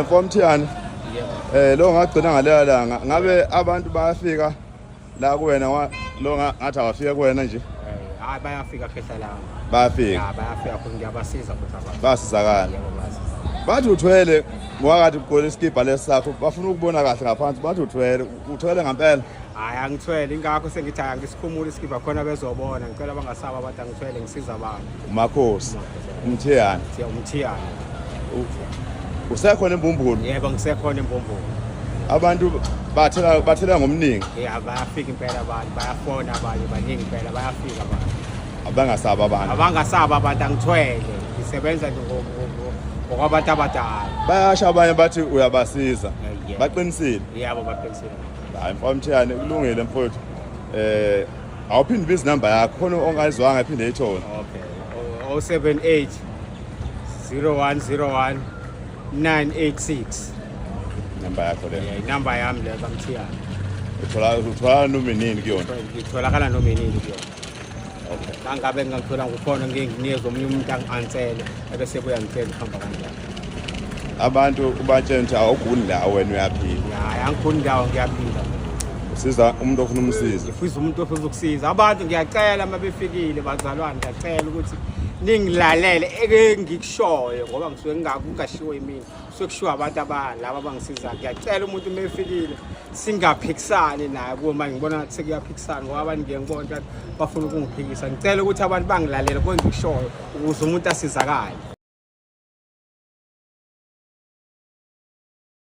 Mfomthiyane. Yebo. Lo ngagcina ngalela langa. Ngabe abantu bayafika la kuwena lo ngathi awafika kuwena nje. Hayi, bayafika khehla lami. Bayafika. Ya, bayafika futhi ngiyabasiza futhi abantu. Basizakala. Yebo, bayasiza. Bathi uthwele ngoba kade ugqoke isikibha lesakho, bafuna ukubona kahle ngaphansi, bathi uthwele, uthwele ngempela. Hayi, angithwele, ingakho sengithi hayi angisikhumule isikibha khona bezobona. Ngicela bangasaba abantu, angithwele, ngisiza abantu. Umakhosi. Umthiyane. Siya umthiyane. Usekhona embumbulu. Yebo, ngisekhona embumbulu. Abantu bathela ngomningi. Ya, bayafika impela abantu, bayafona abanye, baningi impela, bayafika abantu. Abangasaba abantu. Abangasaba abantu, angithwele. Ngisebenza nje ngokwabantu abadala. Bayasho abanye bathi uyabasiza. Yeah. Baqinisile. Yebo, baqinisile. Hayi mfowethu, kulungile mfowethu. Awuphinde ubize inamba yakho khona ongayizwanga ephinde eyithole. Okay. 078 0101 986. Inamba yakho le. Yeah, inamba yami leyo kaMthiyane. Uthola noma inini kuyona. Ngitholakala noma inini kuyona. Okay. Mangabe ngingangithola ngukhona ngike nginikeze omunye umuntu angi-ansele ebese buya ngitshela ukuhamba kanjani. Abantu ubatshela ukuthi awuguli la, wena uyaphila. Hayi, angikhoni ndawo, ngiyaphila. Usiza umuntu ofuna umsiza. Ngifisa umuntu ofuna ukusiza. Abantu ngiyacela uma befikile bazalwane, ngiyacela ukuthi ningilalele engikushoyo ngoba ngisuke kungashiwo yimina. Kusuke kushiwo abantu laba abangisizayo. Ngiyacela umuntu uma efikile singaphikisani naye kuwo manje, ngibona ngathi sekuyaphikisana ngoba abantu ngiye ngibona ukuthi bafuna ukungiphikisa. Ngicela ukuthi abantu bangilalele konke ngikushoyo ukuze umuntu asizakale.